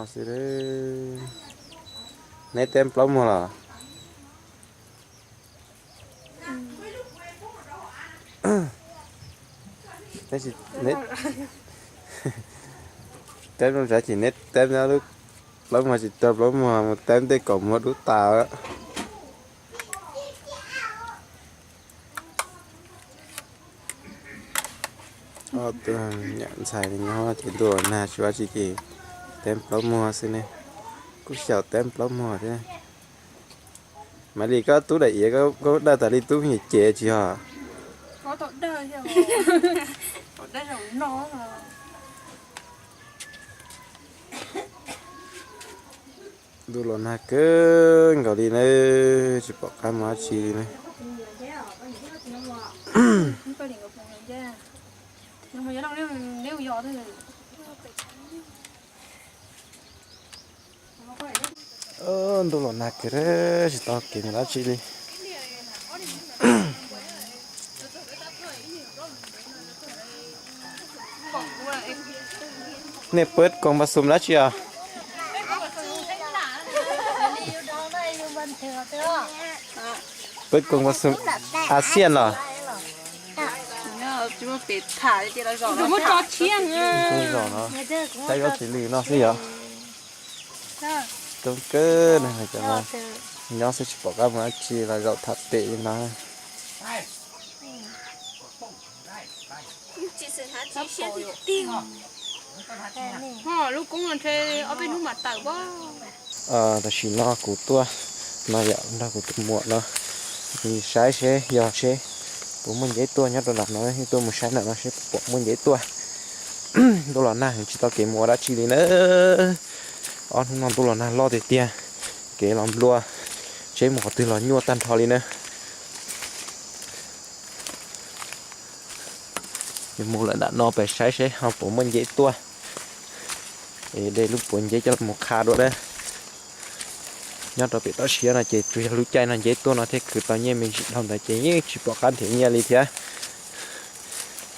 Xwb. Neb teb plaub muag los? Teb, teb, teb, teb, teb, teb, plaub muag tsis tau plaub muag mus teb tej kaum muag dub tas. Ob tug niam ntxhais nyob ces ntuj los nag tsis ua tsi ces teb plaub muag xwb ne. Kuj xyaum teb plaub muag thiab. Maiv Lis, koj tub daim iav koj dawj tas li tub nyiam ces tsis yog? Ntuj los nag kawg nkaus li na, tsis pom qab mus dab tsi li na. Ntuj los nag kawg, tsis tau kev mus dab tsi li. Nej pawb koog npaj xum dab tsi os? Pawb koog npaj xum Axias los? Saib yuav tsis lwm no xwb yog. Coob kawg, nyob xwb tsis pom qab mus dab tsi los zaum tham pem li no. Tam sim no kuv tuaj no yom, nrog kuv tus muam no saib seb yog seb puas muaj nceb tuaj nyob rau nram no, tuaj mus saib nram no seb puas pom muaj nceb tuaj. Ntuj los nag tsis tau kev mus ua dab tsi li na. Ob hnub no ntuj los nag loj tiag tiag, kev los nplua, tsheb mus qhov twg los nyuaj tag nrho li na. Yuav mus lawm nram no pem saib seb ho puas muaj nceb tuaj, es de lub puav nceb coj los mus qha dua na. Nyob rau pem toj siab no ces tsuas yog lub caij no nceb tuaj no thiaj khwv tau nyiaj me ntsis dhau ntawd ces yeej tsis pom qab nrhiav nyiaj li thiab.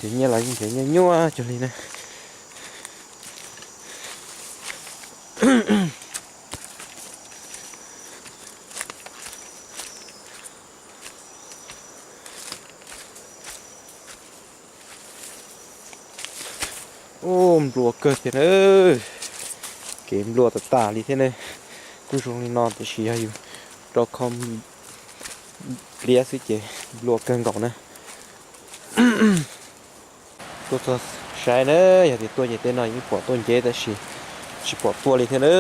Nrhiav nyiaj los yeej nrhiav nyiaj nyuaj cuag li na. Ub, nplua kawg thiab na. Kev nplua tas tas li thiab ne. Kuj zoo li no tiam sis yog yus rau kho pliab xwb ces nplua kawg nkaus na. Tuaj txog saib na, yog tias tuaj ces tej no yeej pom tuaj nceb tab sis tsis pom tuaj li thiab na.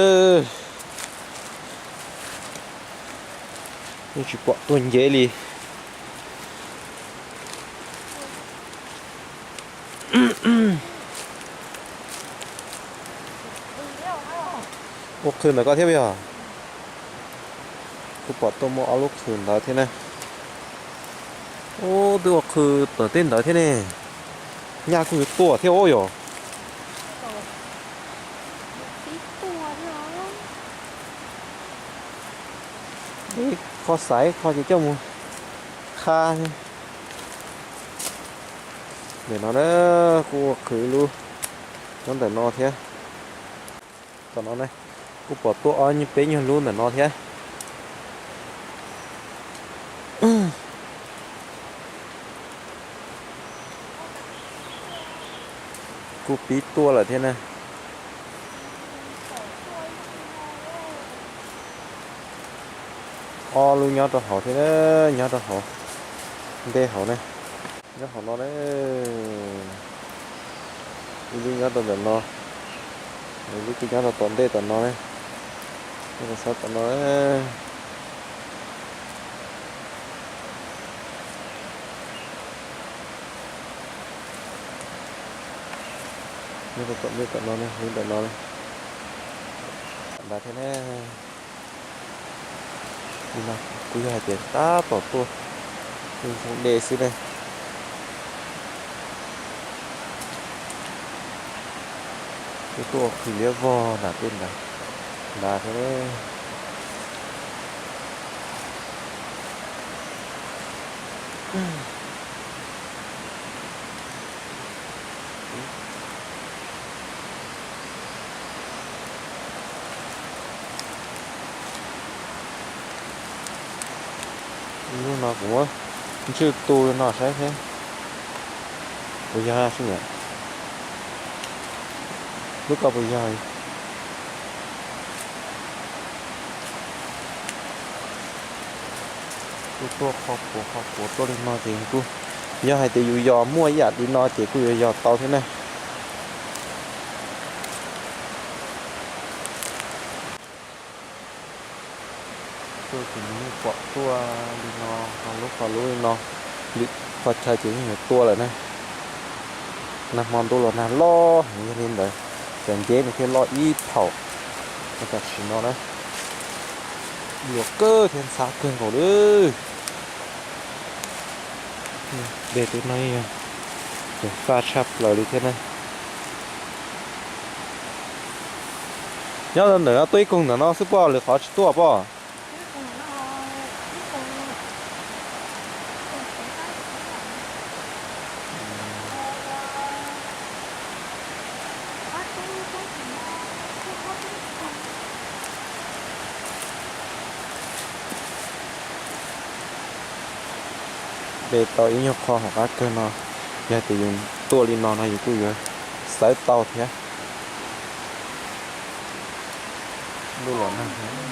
Yeej tsis pom tuaj nceb li. Ua qhwv ntawm koj thiab yog? Kuj pom tuaj muaj ob lub qhwv ntawd thiab na. Ub, twb ua qhwv tom tej ntawd thiab ne. Nyaj kuj yuav tuaj thiab ub yom. Ib qho xaiv ib qho ces coj mus qha. Ntawm no na, kuj ua qhwv lub nyob ntawm no thiab. Tom no na, kuj pom tuaj ob nyuag peb nyuag lub ntawm no thiab. Kuj pib tuaj lawm thiab na. Ob lub nyob rau hauv thiab na, nyob rau hauv ntej hauv na. Nyob hauv no na, ib lub nyob rau ntawm no, ib lub kuj nyob rau tom ntej tom no na. Xav tom no. Nyob rau tom ntej tom no ne, lub ntawm no ne. Nrad thiab ne. Kuj yog hais tias tab tom tuaj, yeej zoo dej xwb ne. Twb tuaj qhwv liab vog nram tej nrad, nrad thiab ne. Lub no kuv muab ntswj tu no saib thiab. Puas yog sib niam? Lub ko puas yog? Kuj tuaj qhov puav qhov puav tuaj li no ces kuj yog hais tias yus yos muaj ib yam li no ces kuj yuav yos tau thiab ne. Tuaj ces nws yeej pom tuaj li no, qhov lub qhov lub li no, lwm qhov chaw ces yeej yuav tuaj lawm na. Nag hmo ntuj los nag loj heev, yog li ntawd cov nceb nws thiaj loj ib phaum li tam sim no na. Luam kawg thiab ntxhab kawg nkaus li. Dej twb no yog faj tshaj plaws li thiab na. Nyob rau ntawm no tuaj ib koog ntawm no xwb pob, lwm qhov tsis tuaj pob? De tau ib nyuag qho hauv qab kawg no, yog tias yus tuaj li no no yus kuj yuav xawv tau thiab. Ntuj los nag heev,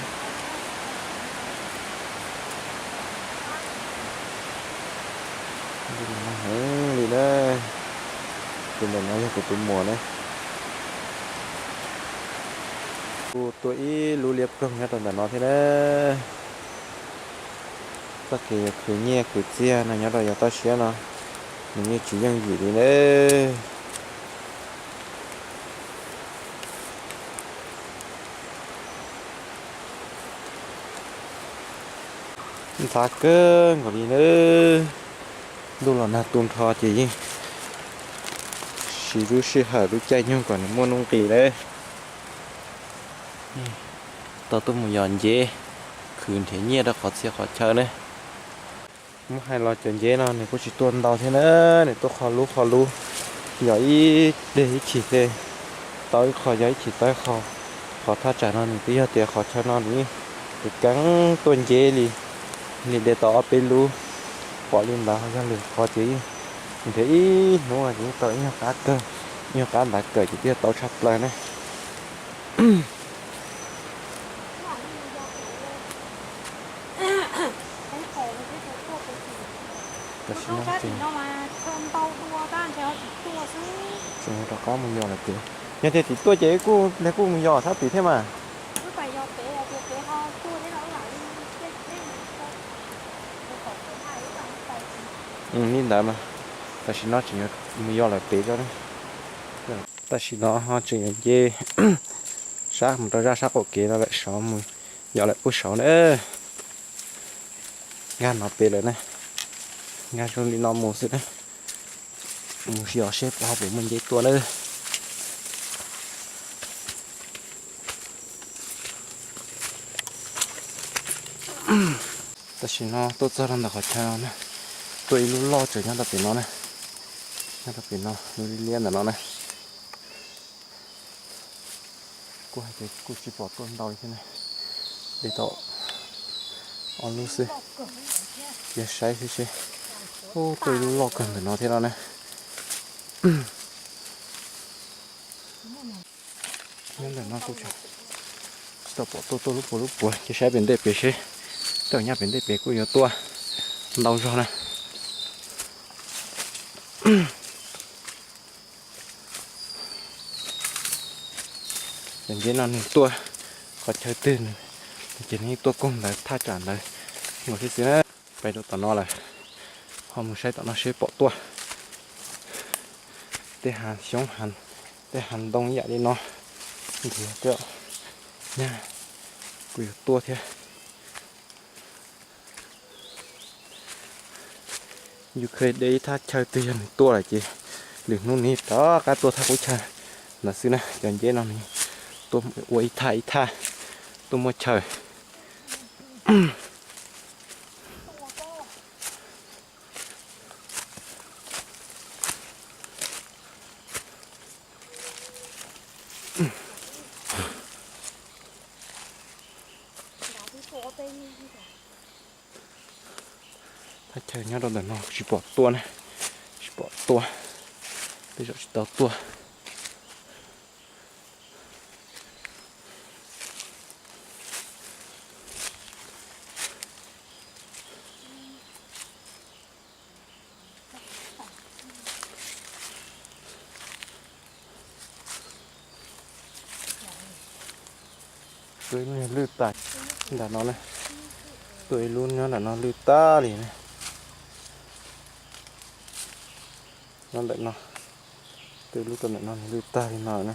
ntuj los nag heev li na. Tus ntawm no yog kuv tus muam ne. Kuj tuaj ib lub liab ploog nyob rau ntawm no thiab na. Txoj kev yuav khwv nyiaj khwv txiaj no nyob rau yav toj siab no, nws yeej tsis yooj yim li na. Ntxhab kawg nkaus li na. Ntuj los nag tu nrho ces yeej siv lub sij hawm lub caij nyoog kom nws muaj nuj nqis lawm. Tau tuaj mus yos nceb khwv nrhiav nyiaj rau qhov txhia qhov chaw ne. Muab hais los cov nceb no nws kuj tsis tuaj ntau thiab na, nws tuaj qho lub qho lub, yog ib deg ib chim ces tau ib qho, yog ib chim tau ib qho. Qhov thaj tsam no nws twb yog tias qhov chaw no nws yeej keev tuaj nceb li, li de tau ob peb lub. Pom li ntawd yog lwm qhov ces yeej nrhiav ib hnub ces yeej tau ib nyuag qab kawg, ib nyuag qab ntav kawm ces twb yog tau tshaj plaws ne. Tam sim no ces tseem rov qab mus yos lawm pem. Yog tias tim tuaj ces kuj hle kuj mus yos sab pem thiab mas. Li ntawd mas tam sim no tseem yuav mus yos lawm pem tso. Tam sim no ho tseem yuav nce sab mus rau zaj sab qaum kev no lawm, saud mus yos lawm puag saud na. Nkag no pem lawm na, nkag zoo li no mus xwb na. Mus yos seb puas ho puas muaj nceb tuaj na. Tam sim no tuaj txog rau ntawm qhov chaw no na, tuaj ib lub loj tseem nyob rau pem no na, nyob rau pem no lub liab liab ntawm no na. Kuj hais tias kuj tsis pom tuaj ntau li thiab na, de tau ob lub xwb, cia saib xwb seb. Ub, tuaj ib lub loj kawg ntawm no thiab no na. Nyob ntawm no kuj tsis tau pom tuaj tuaj lub puas lub puas, cia saib pem ntej pem seb, tej zaum nyaj pem ntej pem kuj yuav tuaj ntau zog na. Cov nceb no nws tuaj qhov chaw twg nws ces nws yeej tuaj koog ntawd thaj tsam ntawd nkaus thiab xwb na. Pais rau tom no lawm, ho mus saib tom no seb pom tuaj. Tej hav xyoob, tej hav ntoo ib yam li no, nrhiav tej nyaj kuj yuav tuaj thiab. Yus kheev de ib thaj chaw twg yog nws tuaj lawm ces lwm hnub nws rov qab tuaj thaj qub chaw ntawd xwb na. Cov nceb no nws tuaj ua ib thaj ib thaj, tuaj muaj chaw. Chaw nyob rau ntawm no tsis pom tuaj na, tsis pom tuaj, tej zaum tsis tau tuaj. Tus ib lub lwj tas nram no na, tus ib lub nyob nram no lwj tag li na. Nyob ntawm no, tus ib lub rau ntawm no lwj tag li no na.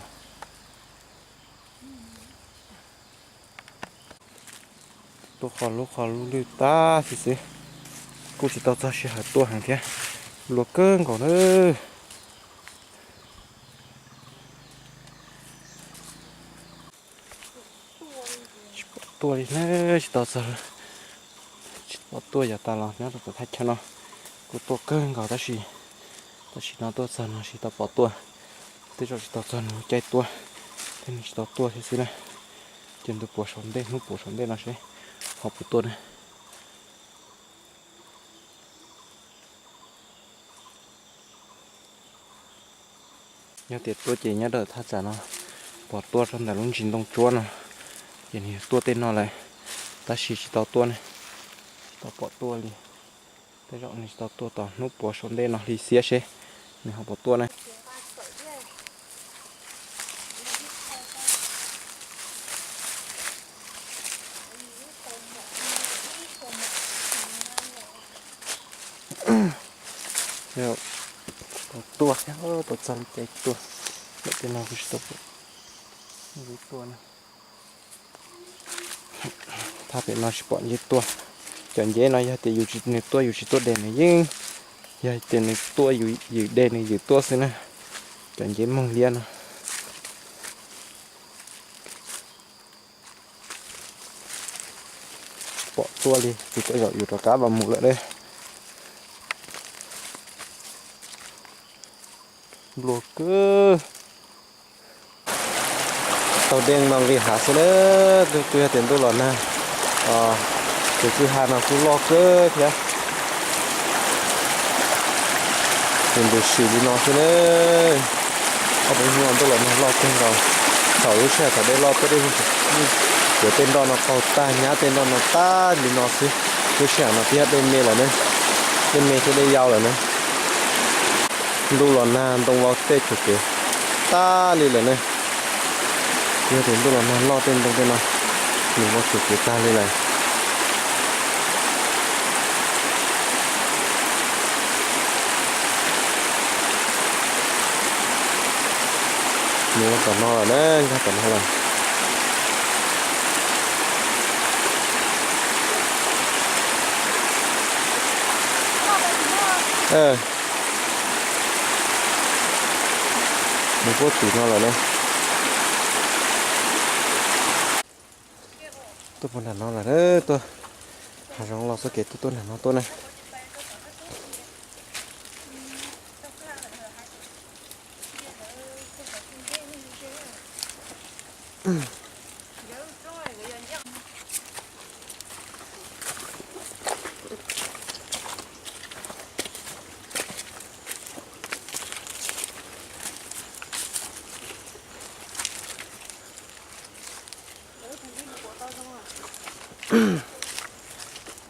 Tuaj qhov lub qhov lub lwj tag xwb xwb, kuj tsis tau txog sij hawm tuaj heev thiab, nplua kawg nkaus na. Tsis pom tuaj li na, tsis tau txog, tsis pom tuaj yav tas los nyob rau tom thaj chaw no kuj tuaj kawg nkaus tab sis tam sim no tuaj txog no tsis tau pom tuaj. Tej zaum tsis tau txog nws caij tuaj thiab nws tsis tau tuaj thiab xwb na. Ces ntu puav saum ntej hnub puav saum ntej no seb ho puas tuaj na. Yog tias tuaj ces nyob rau thaj tsam no pom tuaj rau ntawm lub ntsis ntoo tsuab no, ces nws tuaj tej no lawm, tab sis tsis tau tuaj ne, tsis tau pom tuaj li. Tej zaum nws tsis tau tuaj tom hnub puav saum ntej no hli xiab seb nws ho puas tuaj ne. Tau tuaj thiab, tau txog li ces tuaj, ntawm tej no kuj tsis tau pom nceb tuaj na. Thaj pem no tsis pom nceb tuaj. Cov nceb no yog tias yus tsis, nws tuaj yus tsis tuaj de nws yeej, yog tias nws tuaj yus ywm de nws ywm tuaj xwb na. Cov nceb moog liab no tsis pom tuaj li, ces tej zaum yus rov qab los mus lawm ne. Nplua kawg. Taug dej no nqis hav xwb na, kuj yog tias ntuj los nag, ces kwj ha no kuj loj kawg thiab. Ces ntu sim li no xwb na, ob peb hnub no ntuj los nag loj kawg nkaus. Thaum lub sij hawm thaum dej loj tuaj dej, kuav tej nroj no qaug tag, nyab tej nroj no tag li no xwb. Lub sij hawm no twb yog dej me lawm ne, dej me thiab dej yau lawm ne. Ntuj los nag ntoo vau tej tsuam kev tag li lawm ne. Yog tias ntuj los nag loj tej ntoo tej no nws vau tsuam kev tag li lawm. Nws ua tom no lawm na, nkag tom no lawm. Nws puab tim no lawm na. Tuaj puag nram no lawm na, tuaj hav zoov los txoj kev tuaj tuaj nram no tuaj na.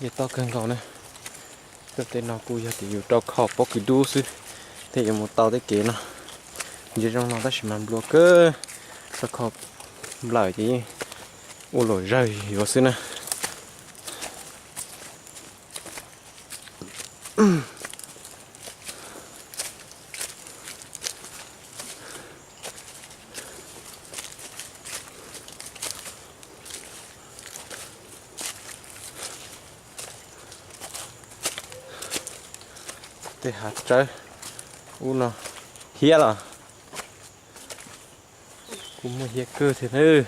Ces toj kawg nkaus na. Tuaj tej no kuj yog tias yus rau khau pob kws dub xwb thiaj yuav mus tau tej kev no. Ntsia zoo no tab sis mas nplua kawg, rau khau nplawm ces yeej ua luam zawg yuav xwb na. Tej hav tsawb ub no hiab los kuj muaj hiab kawg thiab nawb.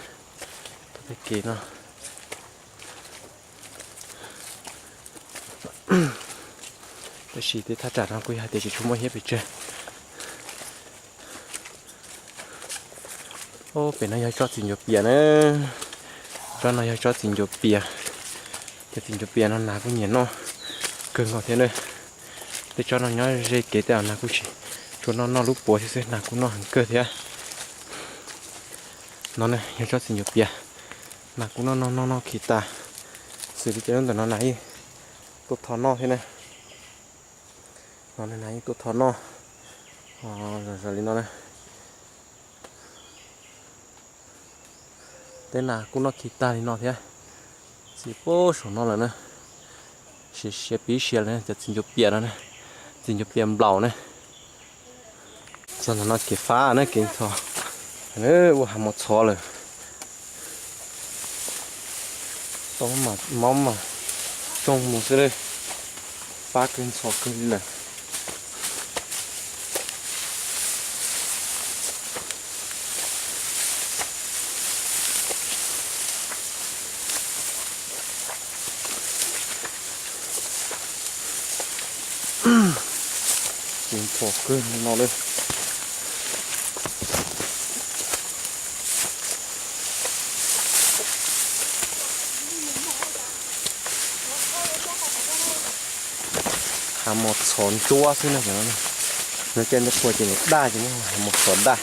Tau tej kev no, tab sis tej thaj tsam no kuj yog tias tsis tshua muaj hiab pes tsawg. Pem no yog tsob txiv ncuav pias na. Tsob no yog tsob txiv ncuav pias. Cov txiv ncuav pias no nas kuj nyiam noj. kawg nkaus thiab na. Tej tsob no nyob ze kev tej nag kuj tsis tshua noj, noj lub puav thiab xwb, nag kuj noj heev kawg thiab. No ne yog tsob txiv ncuav pias, nag kuj noj noj noj noj khi tas. Xws li cov ntawm no nag yeej tuaj tho noj thiab na. No nag yeej tuaj tho noj zom zaws li no na. Tej nag kuj noj khi tag li no thiab. Txiv puag saum no lawm na. Siav siav pib siav lawm, cov txiv ncuav pias no, txiv ncuav pias nplaum na. Txog ntawm no kev fab na, kev ntxhov, ua hav mos txhov lawm. Tau mas mob mas tsoog mus xwb, fab kawg ntxhov kawg li lawm. Tsis nthos kawg no li. Hav mos txhov ntsuab xwb na. Nws caij nws qua ces nws daj ces muab hav mos txhov daj.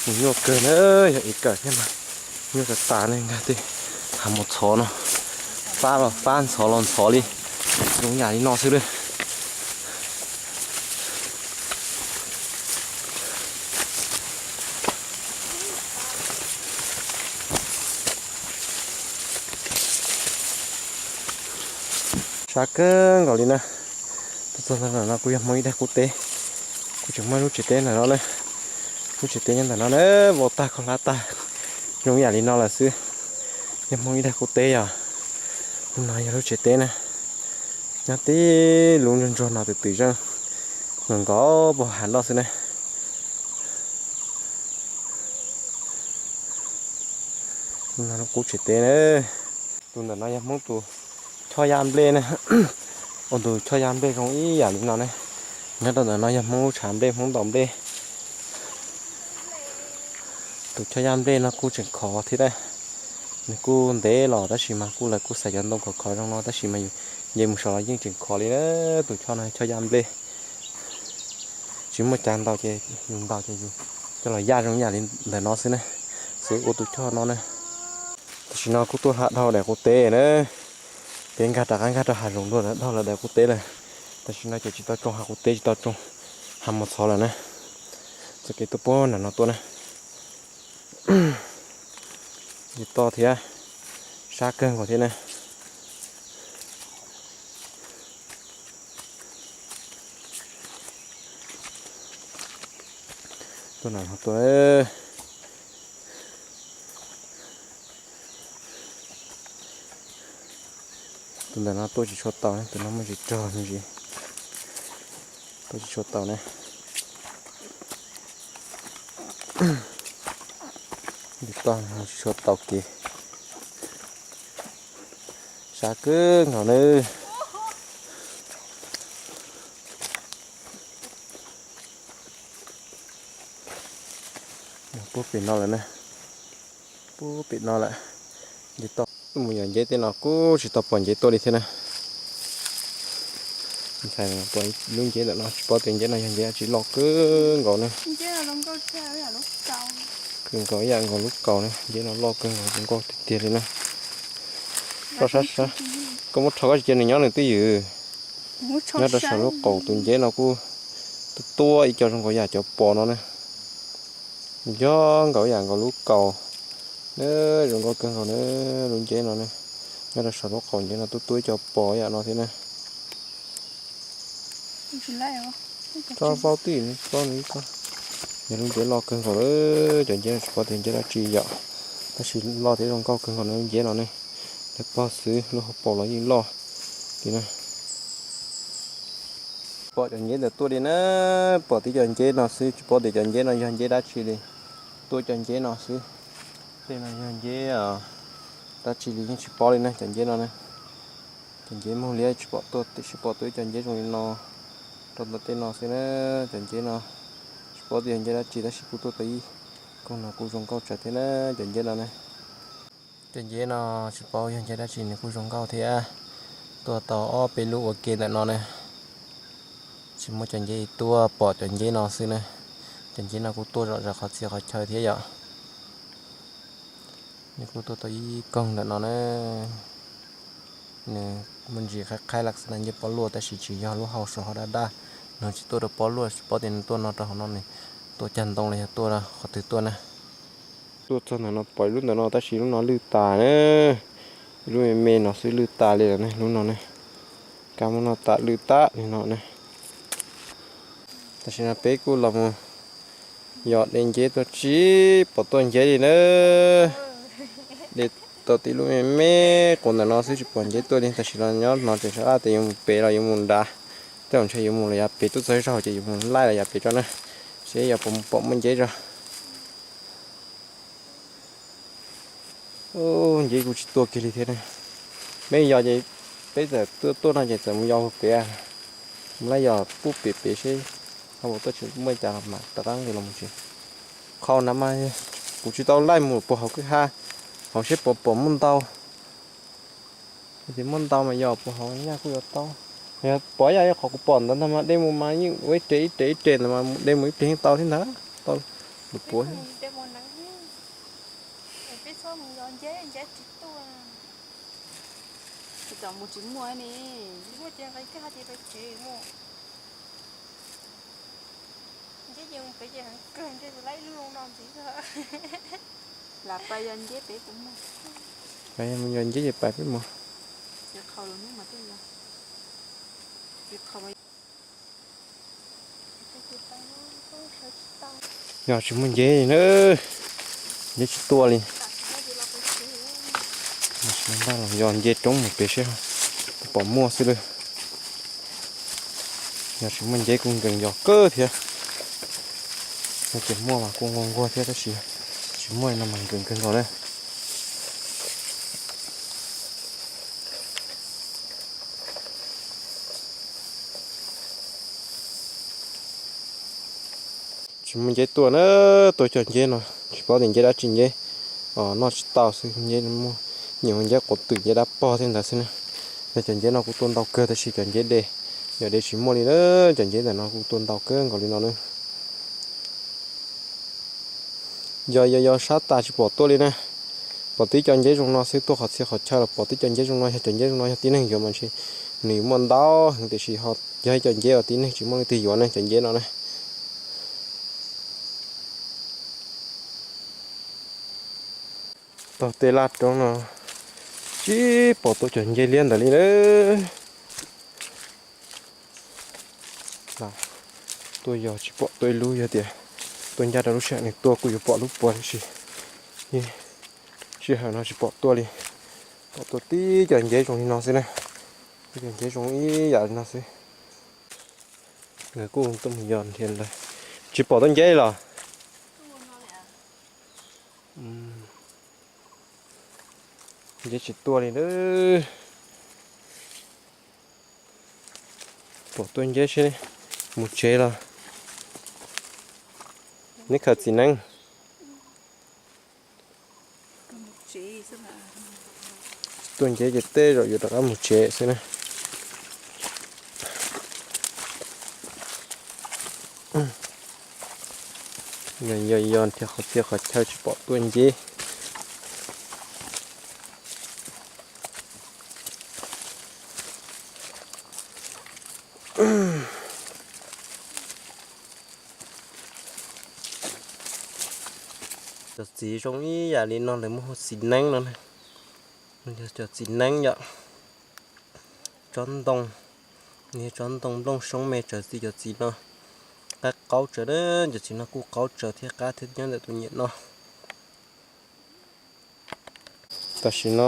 Mus nyuaj kawg na, yog ev kawm thiab mas nyuaj tas tas ne. Nkag tej hav mos txhov no, fab los fab, ntxhov los ntxhov li, zoo yam li no xwb lawm. Sab kawg nkaus li na. Tuaj txog ntawm no kuj yog Hmoob ib daig qub teb. Kuj tseem muaj lub tsev teb ntawm no na. Lub tsev teb nyob ntawm no na, vau tag kho hlab tag, zoo yam li no lawm xwb. Yog Hmoob ib daig qub teb yog, no yog lub tsev teb na. Nyob tib lub ntsuag ntsuag no twm twm zeej, nkaus nkaus pog hav nroj xwb na. Lub qub tsev teb na. Tus ntawm no yog Hmoob tus choj yaj nplej na. Ua tus choj yaj nplej zoo ib yam li no ne. Nyob rau ntawm no yog Hmoob lub tshav nplej, Hmoob ntaus nplej. Tus choj yaj nplej no kuj tseem khov thiab na. Nws kuj ntev los tab sis mas kuj lawv kuj xav cov ntoo khov khov zoo no tab sis mas yus nce mus saud los yeej tseem khov li na. Tus choj no choj yaj nplej. Tsis muaj cav ntaus ces yus ntaus ces yus coj los yaj zoo yam li ntawm no xwb na. Xwb ua tus choj no na. Tam sim no kuj tuaj hla dhau daim qub teb na. Peb nkag rov qab nkag rau hav zoov dua, dhau lawm daim qub teb lawm. Tam sim no ces tsis tau tsoo hav qub teb, tsis tau tsoo hav mos txhov lawm na. Txoj kev tuaj puag nram no tuaj na. Yus toj thiab, sab kawg nkaus thiab na. Tuaj nram no tuaj. Tus ntawm no tuaj tsis tshua tau, tus no muaj ntsis rog me ntsis, tuaj tsis tshua tau ne. Tsis tshua tau kev, sab kawg nkaus nawb. Puag pem no lawm na, puag pem no lawm. Nce toj mus yos nceb tej no kuj tsis tau pom nceb tuaj li thiab na. Ntxhais pom lub nceb ntawm no tsis paub tias nceb no yog nceb dab tsi, loj kawg nkaus ne. Kawg nkaus ib yam nkaus lub kaus ne, nceb no loj kawg nkaus, zoo nkauj tiag tiag li na. Roj sab sab, koj muab rho koj tsis cia nws nyob nws twj ywm. Nyob rau saum lub kaus tus nceb no kuj tuaj tuaj ib co zoo nkaus yam cov pos no ne. Yog nkaus yam nkaus lub kaus ne, zoo nkauj kawg nkaus ne, lub nceb no ne. Nyob rau saum lub kaus nceb no tuaj tuaj ib co pos yam no thiab ne. Tsob vaub twj ywm, tsob no ib tsob. Yog lub nceb loj kawg nkaus lawm, cov nceb no tsis paub tias nceb dab tsi yom, tab sis loj thiab zoo nkauj kawg nkaus ne lub nceb no ne. Lawv pog xwb lub hauv paus los yeej loj li na. Pom cov nceb ntawd tuaj li na, pom tib cov nceb no xwb tsis paub tias cov nceb no yog nceb dab tsi li. Tuaj cov nceb no xwb, tej no yog nceb dab tsi li yeej tsis paub li na cov nceb no na. Cov nceb muag liab tsis pom tuaj, tiam sis pom tuaj ib co nceb zoo li no rau ntawm tej no xwb na. Cov nceb no tsis paub tias yog nceb dab tsi tab sis kuj tuaj tau ib koog no kuj zoo nkauj tsawv thiab na cov nceb no na. Cov nceb no tsis paub yog nceb dab tsi, nws kuj zoo nkauj thiab. Tuaj tau ob peb lub ua ke ntawm no ne. Tsis muaj cov nceb tuaj, pom cov nceb no xwb ne. Cov nceb no kuj tuaj zom zaws qhov txhia qhov chaw thiab yom. Nws kuj tuaj tau ib koog ntawm no ne. Nws muaj ntsis qhaib qhaib las xas nas nceb pob luaj tab sis tsis yog, lub hau saum hau daj daj. Nws tsis tuaj rau pob luaj, tsis paub tias nws tuaj no rau hauv no, nws tuaj cag ntoo los yog tuaj qhov twg tuaj na. Tuaj txog ntawm no pom lub ntawm no tab sis lub no lwj tas na. Lub me me no xwb lwj tas li lawm ne, lub no ne. Kab muab noj tas lwj tas li no ne. Tam sim no peb kuj los mus yos de nceb tuaj, tsis pom tuaj nceb li na. De tau tib lub me me quas ntawm no xwb tsis pom nceb tuaj li. Tam sim no nyob no tseem sab laj tias yuav mus pem los yuav mus nrad. Tej zaum ntshe yuav mus los yav pem, tuaj txog ib zaug ces yuav mus laij los yav pem tso na, seb yog puas pom muaj nceb tso. Nceb kuj tsis tuaj kiag li thiab ne. Peb yos ces peb txawm tuaj tuaj no ces txawm mus yos pem, mus laij yos pub pem pem seb ho puas tuaj, tsis muaj cas los mam rov qab nqis los mus tsev. Qhov na mas kuv tsis tau laij mus puag hauv kwj ha hauv seb puas pom muaj ntau. Yog tias muaj ntau mas yos puag hauv nyaj kuj yuav tau. Yog pom yam li qhov kuv pom ntawd ntag mas de mus mas yeej ua ib re ib re ib re ntawd mas de mus ib pliag yeej tau thiab ntag, tau lwm puav. Mus tsis muaj ne. Mus ces nqis kiag hais tias pem tsev mus. Nceb ces mus pem ces heev kawg, ntshe tus laib ib lub zoo no ntxiv. Lam pais yos nceb pem puas muaj? Yog nceb ces pais peb mus. Txiav qhaus los hnub mas tuaj yos. Txiav qhaus mas Yog tsis muaj nceb li na, nceb tsis tuaj li. Npaj los yos nceb roob mus pem seb puas pom muaj xwb lawm. Yog tsis muaj nceb kuj nkees yos kawg thiab. Yog tias muaj mas kuj nquag nquag thiab tab sis tsis muaj no mas nkees kawg nkaus na. Tsis muaj nceb tuaj na, tuaj cov nceb no tsis paub tias nceb dab tsi, nceb noj tsis tau xwb, nceb muaj nyiam ua nceb quav twm, nceb dab pog thiab ntawd xwb na. Yog cov nceb no kuj tuaj ntau kawg tab sis cov nceb de, yog de tsis muaj li na, cov nceb ntawm no kuj tuaj ntau kawg nkaus li no na. Yog yog yog sab tas tsis pom tuaj li na. Pom tib co nceb zoo no xwb, tuaj qhov txhia qhov chaw los pom tib co nceb zoo no, yog cov nceb zoo no yog tib neeg yuav mas ntshe nws yuav muaj ntau heev, tiam sis ho yog ib co nceb uas tib neeg tsis muaj leej twg yuav ne, cov nceb no na. Taug tej laj roob no tsis pom tuaj cov nceb liab ntawd li na. Tuaj yog tsis pom tuaj ib lub, yog tias tuaj ncaj rau lub sij hawm nws tuaj kuj yuav pom lub puav tab sis sij hawm no tsis pom tuaj li. Pom tuaj tib co nceb zoo li no xwb na, tib co nceb zoo ib yam li no xwb. Nkawd kuj tuaj mus yos nrhiav ntawd, tsis pom tuaj nceb li los? Nceb tsis tuaj li na. Pom tuaj nceb seb mus tsev los. Neb khaws txiv neeb. Tuaj nceb ces tej zaum yuav rov qab mus tsev xwb na. Yog yog yog nrhiav qhov txhia qhov chaw tsis pom tuaj nceb. Cov txiv zoo ib yam li no lawv muab hu txiv neeb no. Cov txiv neeb yom. Tsob ntoo, tsob ntoo nplooj soob me, tsawv txiv cov txiv no qab qaub tsawv na, cov txiv no kuj qaub tsawv thiab qab thiab nyob ntawm tus nyiam no. Tam sim no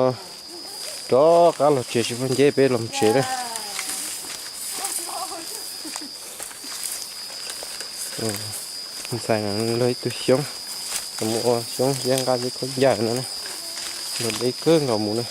rov qab los tsev tsis muaj nceb, peb los tsev na. Ntxhais no luag ib tug xyoob, mus ua xyoob nceb nqaj nceb khaub ncaws no, luag deb kawg nkaus mus na.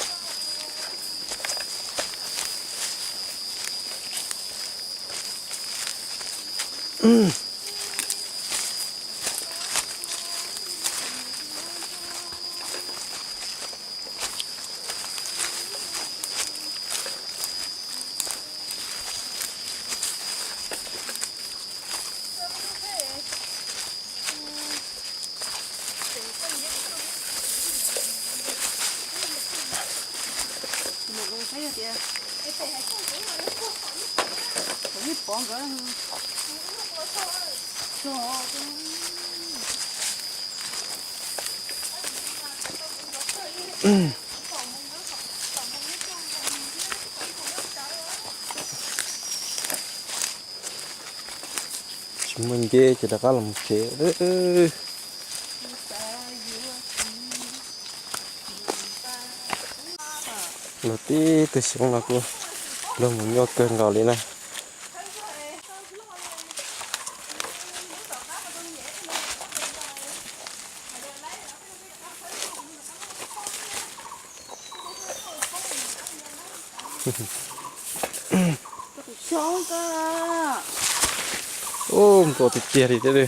Tsis muaj nceb ces rov qab los mus tsev. Luag tib tug xyoob no kuj luag mus nyuaj kawg nkaus li na. Ub, nplua tiag tiag li thiab.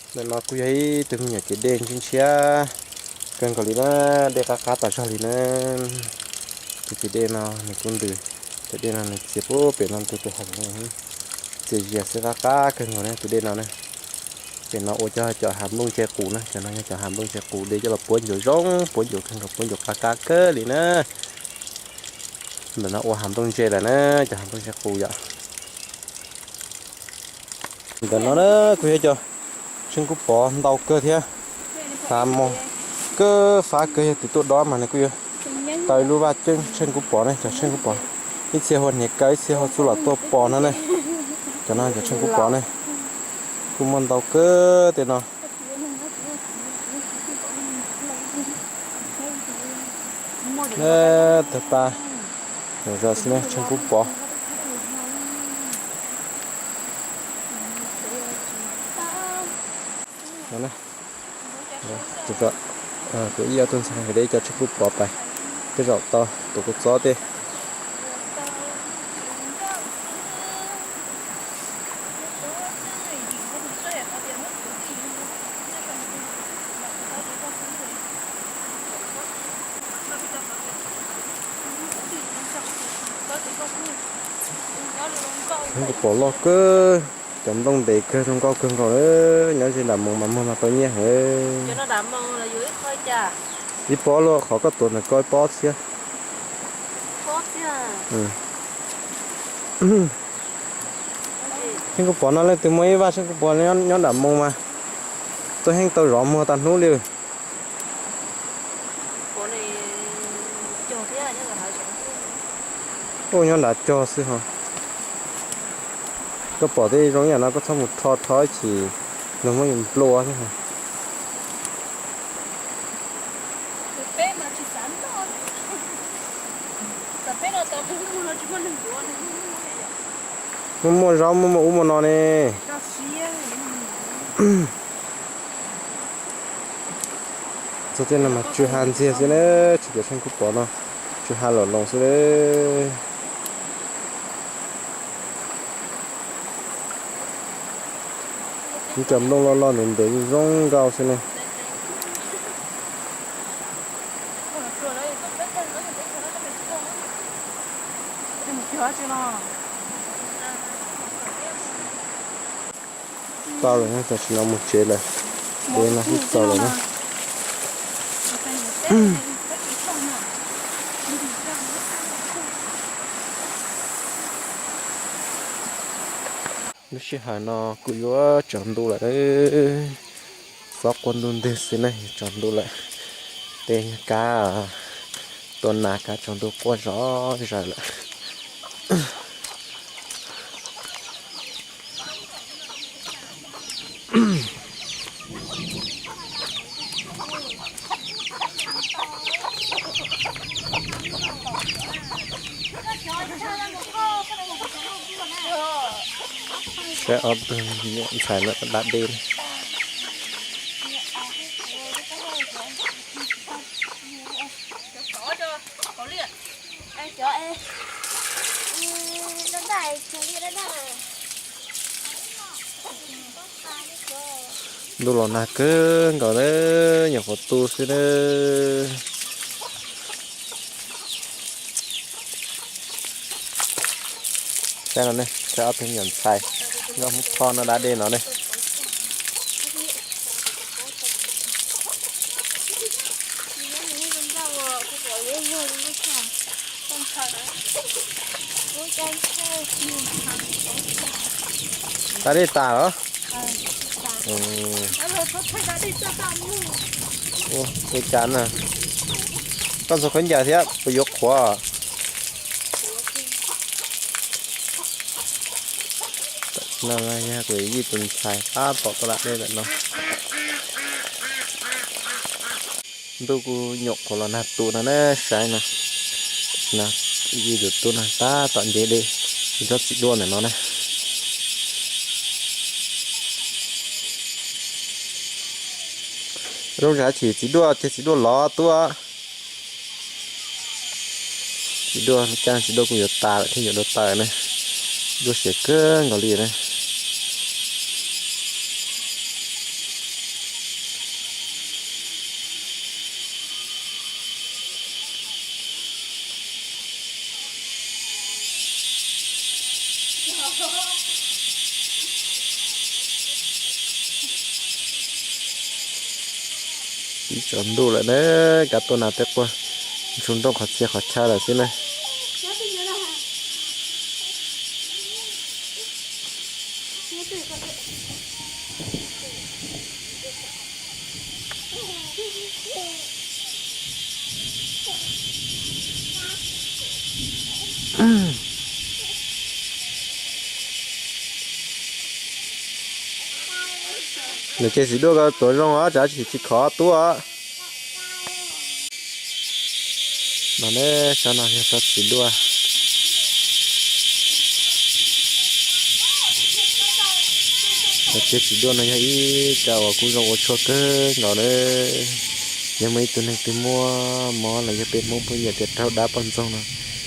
Ntawm no kuj yog ib tug me nyuam cev dej ntshiab ntshiab kawg nkaus li na, dej qab qab tas zog li na. Tus cev dej no nws kuj ntws, tus dej no nws txias puag pem no ntug tus hav zoov, txias zias xwb, qab qab kawg nkaus na tus dej no na. Ces no ua cov, cov hav nplooj ntse qus na, cov no yog cov hav nplooj ntse qus de coj los puab ncuav zoo, puab ncuav kawg nkaus, puab ncuav qab qab kawg li na. Ntawm no ua hav nplooj ntse lawm na, cov hav nplooj ntse qus yom. Ntawm no na kuj yog cov tsheej kub pov ntau kawg thiab, hav mos kawg fab kawg, yog tus tuaj dob mas nws kuj yuav tau ib lub vaj ceeb tsheej kub pov ne, cov tsheej kub pov. Ib txhia hu hniav kaw, ib txhia hu txuj lom tuaj pov no ne. Cov no cov tsheej kub pov ne, kuj muaj ntau kawg tej no. Tawg pa zom zaws xwb na, tsheej kub pov. Kuv ib ob tug ntxhais nkawd de ib co tsheej kub pov pais, tej zaum tau tuav kua txob tej. Tsheej kub pov loj kawg, cov nplooj ntev kawg, zoo nkauj kawg nkaus, nyob ze nram moos mas muag mas tau nyiaj heev. Ib pob luaj, qhov koj tuav ntawm ko ib pob txhiab. Tsheej kub pov no leej twg muaj ib vaj tsheej kub pov nyob nram moos mas tuaj heej tau zov muag tas hnub li. Ua nyob nrad cog xwb ho. Koj pom tej zoo ib yam no koj txhob mus rho rho ib chim, nws muab yus nplua xwb ho. Muaj muaj zaub, muaj muaj ub muaj no ne. Txog tej no mas tsw ha ntxiag xwb na, tsis cov tsheej kub pov no, tsw ha lom loos xwb na. Ib co nplooj loj loj ntev ntev zoo nkauj xwb ne. Tau lawm, tam sim no mus tsev lawm, no twb txaus lawm na. Lub sij hawm no kuj yuav tsaus ntuj lawm, xob quaj ntuj ntwg xwb ne, tsaus ntuj lawm. Tej kab tua nas, kab tsaus ntuj quaj zom zaws lawm. Saib ob tug niam ntxhais no da dej. Ntuj los nag kawg nkaus na, nyuam qhuav tu xwb na. No ne, ob tug me nyuam ntxhais, nkauj Hmoob Thoj noj dab dej no ne. Dab dej tas los? Ua cas na, koj ntxhua khaub ncaws thiab puas yuav qhuav? No yog kuv yij tus ntxhais tab tom tuaj da dej ntawm no. Ntuj kuj nyuam qhuav los nag tu no na, saib no, yij tus tub no tab tom nce dej, tsob txiv duaj ntawm no na. Zoo tsam chim txiv duaj ces txiv duaj lov tuaj. Txiv duaj caij txiv duaj kuj yuav tas lawm thiab, yuav dua taws ne. Duaj siav kawg nkaus li ne. Ib tsaus ntuj lawm na, kav tuaj nas tej quaj ntshua nrooj qhov txhia qhov chaw lawm xwb na. Lawv ces txiv duaj ko tuav zoo os, tsam tsis tsis khov tuaj. No ne, tsob no yog tsob txiv duaj. Cov txiv duaj no yog ib co uas kuj zoo ua tshuaj kawg nkaus na. Yog muaj ib tug neeg twg muaj mob los yog peb Hmoob pheej nyiam tias raug dab poj ntxoog no,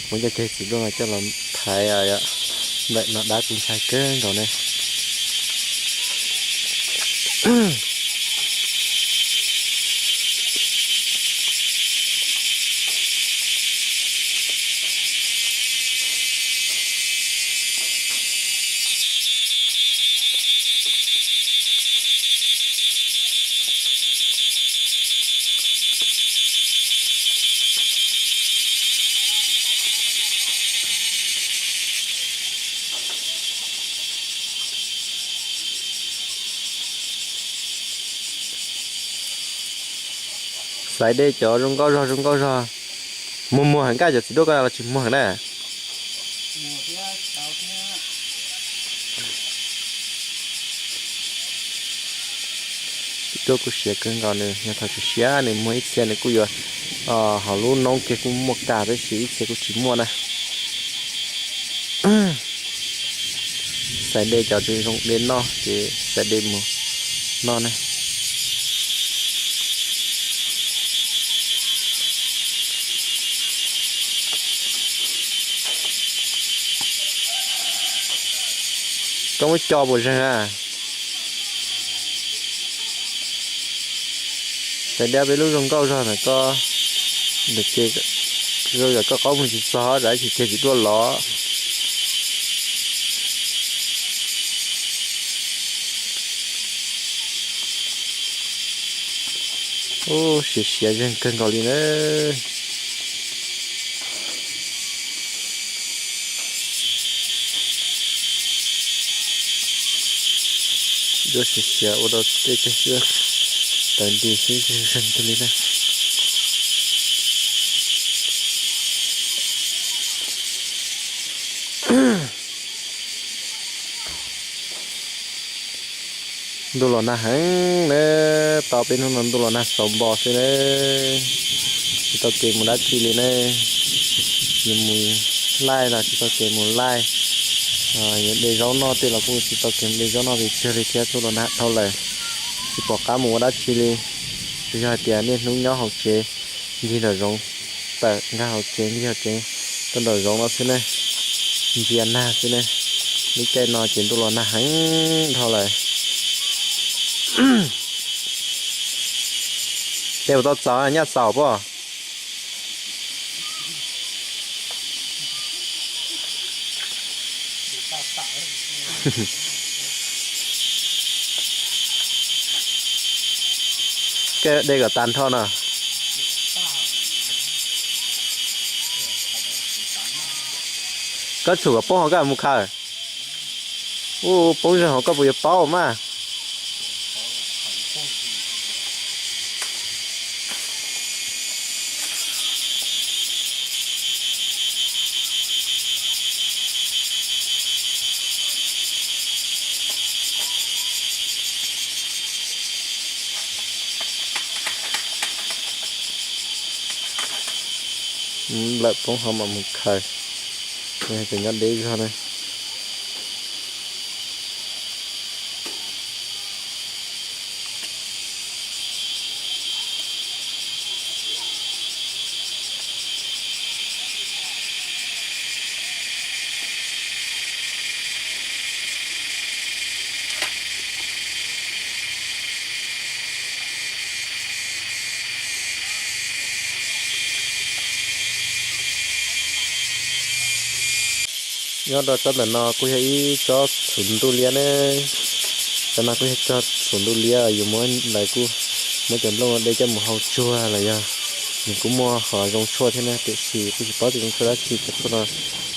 muab cov txiv duaj no coj los thaiv ntawm no dab kuj ntshai kawg nkaus ne. Xaiv dej cov zoo nkauj zog zoo nkauj zog. Muag muag heev, koj cov txiv duaj ko los tsis muag heev na? Txiv duaj kuj siav kawg nkaus, nws yog thaum tsis siav nws muag ib txhia nws kuj yuav hauv lub noob kiag kuj muaj kag, tab sis ib txhia kuj tsis muaj na. Xaiv dej cov tseem zoo dej noj ces xaiv dej mus noj ne. Koj muab co puas zeeg a? Xaiv dej peb lub zoo nkauj zog ntawm koj, ntawm ces zoo yam koj qaub mus tsis txog, tsam ib chim kiag txiv duaj lov. Ub, siav siav zeeg kawg nkaus li na. Duaj siav siav ua rau tej teg xwb, tawv nti xwb zeeg kawg li na. Ntuj los nag heev na, tau peb hnub no ntuj los nag xauv npo xwb na, tsis tau kev mus dab tsi li ne. Yuav mus laij los tsis tau kev mus laij, yuav de zaub noj tej los kuj tsis tau kev mus de zaub noj pes tsawg li thiab, ntuj los nag dhau lawm, tsis pom qab mus ua dab tsi li. Tsuas yog hais tias niaj hnub nyob hauv tsev, ncig nraum zoov, tawm nkag hauv tsev ncig hauv tsev, rau nraum zoov no xwb ne, ntsia nag xwb ne. Lub caij no ces ntuj los nag heev dhau lawm. Ces ua tau txaus nyaj xaus pob. Koj de kom tag nrho no. Koj tshum kom poob hauv koj mus khaws. Ub, poob zog hauv koj puas yuav paub mas. Lawm poob hauv mam mus khaws. Ces nyob deb zog na. Nyob rau tsob ntawm no kuj yog ib tsob txhuv ntuj liab ne. Cov no kuj yog tsob txhuv ntuj liab, yus muab ntawd kuj muab cov nplooj no de coj mus hau tsuag los yog nws kuj muaj qhov zoo tshuaj thiab na, tiam sis kuj tsis paub tias zoo tshuaj dab tsi, cov tshuaj no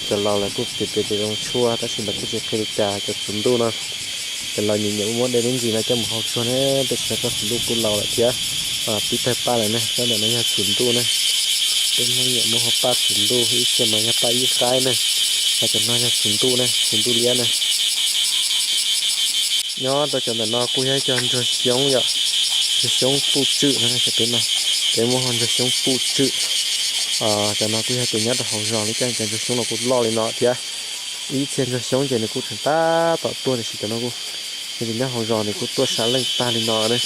cov laus lawv kuj piav piav tias zoo tshuaj tab sis lawv kuj tsis qhia li cas. Cov txhuv ntuj no cov laus nyiam nyiam muab de lub ntsis no coj mus hau tsuag ne, tab sis tsob txhuv ntuj kuj laus lawm thiab, pib tawg paj lawm ne. Tsob ntawm no yog txhuv ntuj ne, peb Hmoob nyiam muab hu paj txhuv ntuj, ib txhia mas yog paj ib qaib ne, ho cov no yog txhuv ntuj ne, txhuv ntuj liab ne. Nyob rau cov ntawm no kuj yog ib co ntsuag xyoob yom, ntsuag xyoob puj tswm no, peb muab hu ntsuag xyoob puj tswm. Cov no kuj yog tias nyob rau hauv zos li cas cov ntsuag xyoob no kuj loj li no thiab. Ib txhia ntsuag xyoob ces nws kuj tseem tab tom tuaj tiam sis cov no kuj yog tias nyob hauv zos nws kuj tuaj sab leej tag li no ne.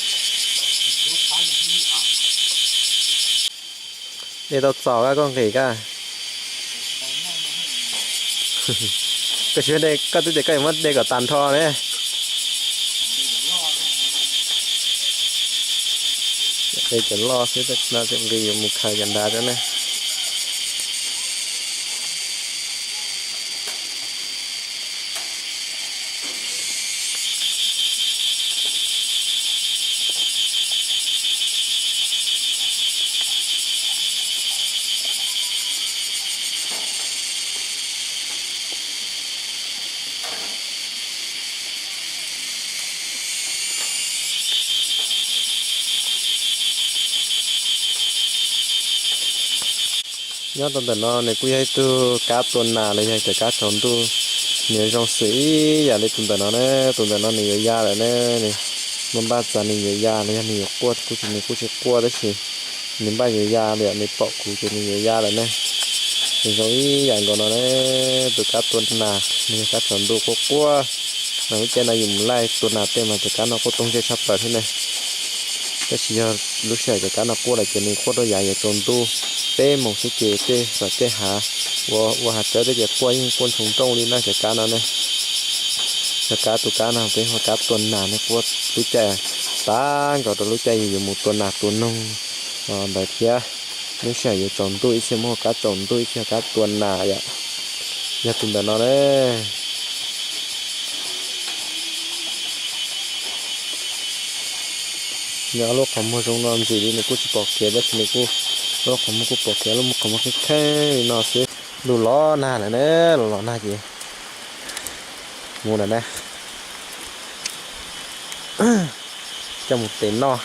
De tau txaus koj nqis koj. Koj tsis de, koj twb tias koj yuav muab de kom tag nrho ne. De cov loj xwb, no tseem nqis yuav mus khaws cov nrad rau ne. Nyob rau ntawm no nws kuj yog ib tug kab tua nas los yog cov kab tsaus ntuj, nws zoo xws ib yam li tus ntawm no ne. Tus ntawm no nws yuav ya lawm ne, nws npaj txav nws yuav ya los yog nws yuav quaj kuj tsis, nws kuj tsis quaj tab sis nws npaj yuav ya li, nws pom kuv ces nws yuav ya lawm ne. Nws zoo ib yam nkaus no ne, tus kab tua nas los yog kab tsaus ntuj quaj quaj. Mas lub caij no yus mus laij tua nas tej mas cov kab no quaj toog ntsej tshaj plaws thiab ne. Tab sis yog lub sij hawm cov kab no quaj lawm ces nws quaj rau yav yuav tsaus ntuj peb moos xwb ces tej txawm tej hav ua hav tsawb tej ces quaj yeej quaj ntshoo nrooj li na cov kab no ne. Cov kab, tus kab no peb hu kab tua nas ne, quaj lub caij tag nkaus rau lub caij yus yuav mus tua nas tua noog ntawd thiab. Lub sij hawm yuav tsaus ntuj ib txhia muab hu kab tsaus ntuj ib txhia kab tua nas yom. Yog tus ntawm no ne. Nyob lub qhov muag zoo no ntxim li nws kuj tsis pom kev tab sis nws kuj, lub qhov muag kuj pom kev, lub qhov muag kheej kheej li no xwb. Ntuj los nag lawm ne, los los nag ces mus lawm na. Coj mus tev noj.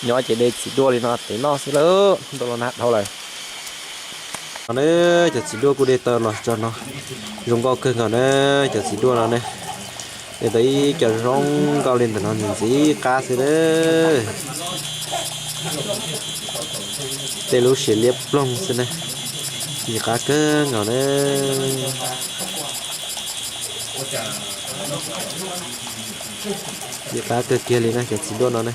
Nyob ces de txiv duaj li no tev noj xwb lauj, ntuj los nag dhau lawm. No ne, cov txiv duaj kuj de tau los tso no. Zoo nkauj kawg nkaus na, cov txiv duaj no ne. De tau ib co zoo nkauj li ntawm no ntxim ntxim qab xwb na. Tej lub siav liab ploog xwb na. Ntxim qab kawg nkaus na. Ntxim qab kawg kiag li na cov txiv duaj no ne.